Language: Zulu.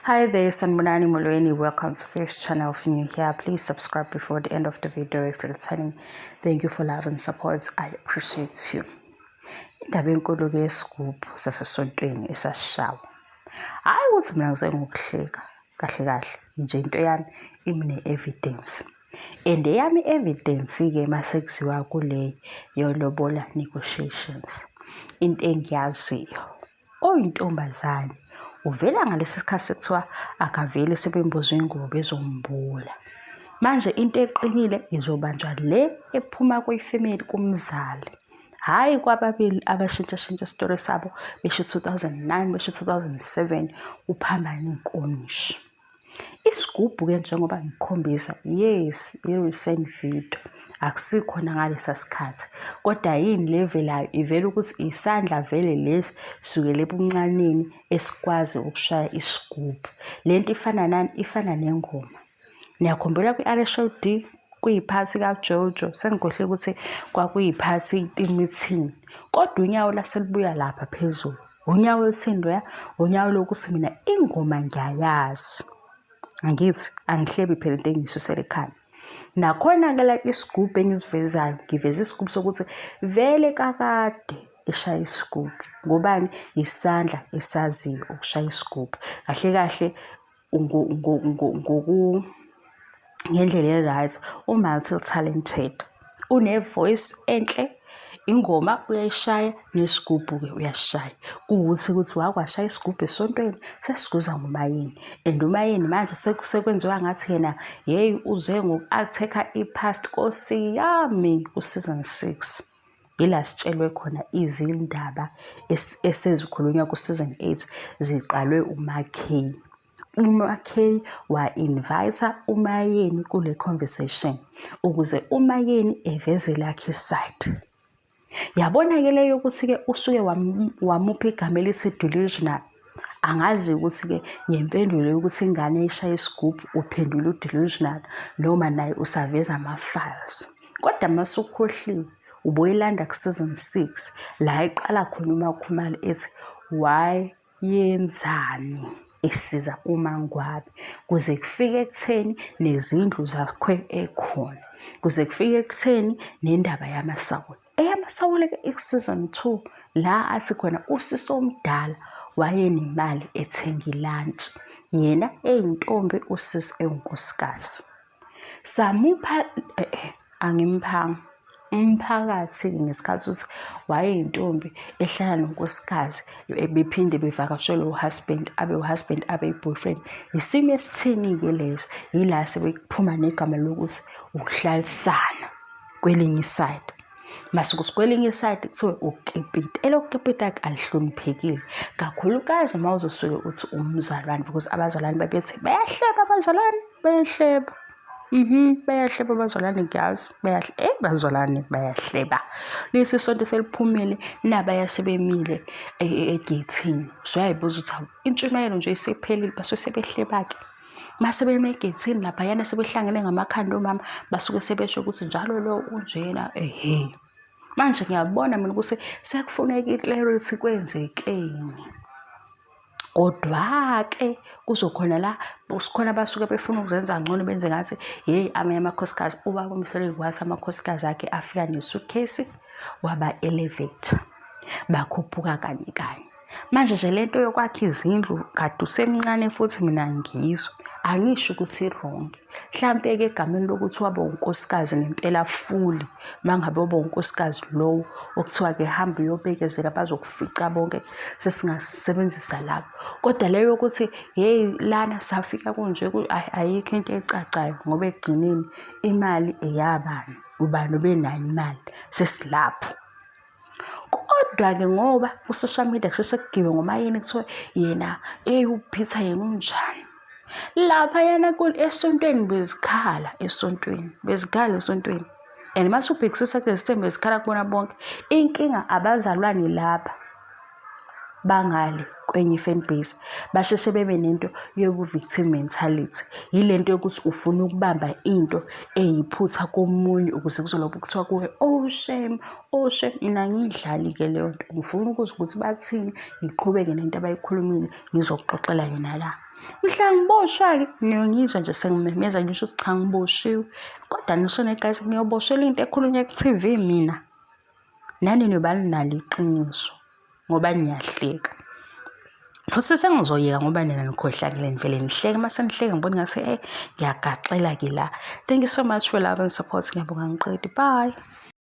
Hi there, Sanibonani Molweni. Welcome to First Channel. If you're new here, please subscribe before the end of the video if you're returning. Thank you for love and support. I appreciate you. Indaba enkulu-ke yesigubhu sasesontweni esasishawa. Hhayi ukuthi mina ngisengokuhleka kahle kahle nje into yami imi ne-evidence. And eyami i-evidence-ke mase kuziwa kule yolobola negotiations. Into engiyaziyo oyintombazane uvela ngalesi sikhathi sekuthiwa akaveli sebembozwe ingubo bezombula. Manje into eqinile izobanjwa le ephuma kwifemeli kumzali. Hhayi kwababili abashintshashintsha isitori sabo besho 2009 besho 2007 uphambana inkomishi. Isigubhu-ke njengoba ngikukhombisa, yes, i-recent video. Akusikhona ngalesa sikhathi. Kodwa yini le evelayo? Ivela ukuthi isandla vele lesi sukela ebuncaneni esikwazi ukushaya isigubhu. Le nto ifana nani? Ifana nengoma. Niyakhumbula kwi-RSOD kuyiphathi kaJojo, sengikhohlwe ukuthi kwakuyiphathi itimu ithini. Kodwa unyawo lase lubuya lapha phezulu. Unyawo oluthini loya? Unyawo lokuthi mina ingoma ngiyayazi. Angithi angihlebi phela into engiyisusela ekhanda. Nakhona-ke la isigubhu engisivezayo, ngiveza isigubhu sokuthi vele kakade eshaya isigubhu. Ngobani? Isandla esaziyo ukushaya isigubhu. Kahle kahle ngendlela e-right u-multi talented une-voice enhle ingoma uyayishaya nesigubhu-ke uyasishaya kuwukuthi ukuthi wakwashaya isigubhu esontweni sesiguza ngumayeni and umayeni manje sekwenziwa ngathi yena yeyi uze ngoku-athekha i-past nkosi yami ku-season 6 Yila sitshelwe khona izindaba esezikhulunywa ku-season 8 ziqalwe uMaKay. UMaKay wa-invite uMaYeni kule conversation ukuze uMaYeni eveze lakhe iside. Yabona-ke le yokuthi-ke usuke wamupha igama elithi delusional. Angazi ukuthi-ke ngempendulo yokuthi ingane ishaya isigubhu uphendula u-delusional noma naye usaveza ama-files. Kodwa uma usukhohliwe uboyilanda ku-season 6 la eqala khona uMakhumalo ethi why yenzani esiza uMangwabe kuze kufike ekutheni nezindlu zakhwe ekhona kuze kufike ekutheni nendaba yamasawula. Eyamasawule-ke iku-season 2 la athi khona usisi omdala wayenemali ethenga ilantshi yena eyintombi usisi ewunkosikazi. Samupha eh, eh angimphanga umphakathi-ke ngesikhathi ukuthi wayeyintombi ehlala nonkosikazi bephinde bevakashelwe uhusband abe uhusband abe i-boyfriend. Isimo esithini-ke leso? Yila sebekuphuma negama lokuthi ukuhlalisana. Kwelinye isayidi mase kuthi kwelinye isayidi kuthiwe ukukipita. Elokukipita-ke alihloniphekile kakhulukazi uma uzosuke uthi umzalwane because abazalwane babethi bayahleba abazalwane bayahleba. Bayahleba abazalwane ngiyazi bayahle eh bazalwane bayahleba. Lesi sonto seliphumile nabaya sebemile egeyithini. Usuyayibuza ukuthi hawu intshumayelo nje isiphelile basuke sebehleba-ke. Mase beme egeyithini laphayana sebehlangene ngamakhanda omama basuke sebesho ukuthi njalo lo unjena ehe. Manje ngiyabona mina ukuthi sekufuneka i-clarity kwenzekeni. Kodwa-ke kuzokhona la sikhona abasuke befuna ukuzenza ngcono benze ngathi hheyi amanye amakhosikazi ubaba uMseleku wathi amakhosikazi akhe afika ne-suitcase waba-elevate bakhuphuka kanye kanye. Manje nje lento yokwakha izindlu kade usemncane futhi mina ngiyizwa angisho ukuthi i-wrong. Hlampe-ke egameni lokuthi waba unkosikazi ngempela fully uma ngabe waba unkosikazi lowo okuthiwa-ke hamba uyobekezela bazokufica bonke sesingasebenzisa labo. Kodwa le yokuthi hheyi lana safika kunje ayikho into ecacayo ngoba ekugcineni imali eyabani, ubani obenayo imali sesilapho. Kodwa-ke ngoba ku-social media kusheshe kugiwe ngomayeni kuthiwe yena eyi uPeter yena unjani. Laphayana esontweni bezikhala esontweni, bezikhala esontweni. And uma usubhekisisa kulesi sithembu bezikhala kubona bonke. Inkinga abazalwane laba bangale kwenye i-fan base basheshe bebe nento yobu-victim mentality. Yile nto yokuthi ufuna ukubamba into eyiphutha komunye ukuze kuzolokhu kuthiwa kuwe, oh shame, oh shame. Mina angiyidlali-ke leyo nto. Ngifuna ukuzwa ukuthi bathini, ngiqhubeke nento abayikhulumile ngizokuxoxela yona la. Mhla ngiboshwa-ke niyongizwa nje sengimemeza ngisho ukuthi cha ngiboshiwe. Kodwa nisho guys ngiyoboshelwa into ekhulunywa ku-T_V mina. Nani niyoba ninalo iqiniso ngoba niyahleka. Futhi sengizoyeka ngoba nina nikhohlakele nivele nihleke uma senihleke ngibona ngathi ngiyagaxela-ke la. Thank you so much for love and support. Ngiyabonga ngiqedi. Bye.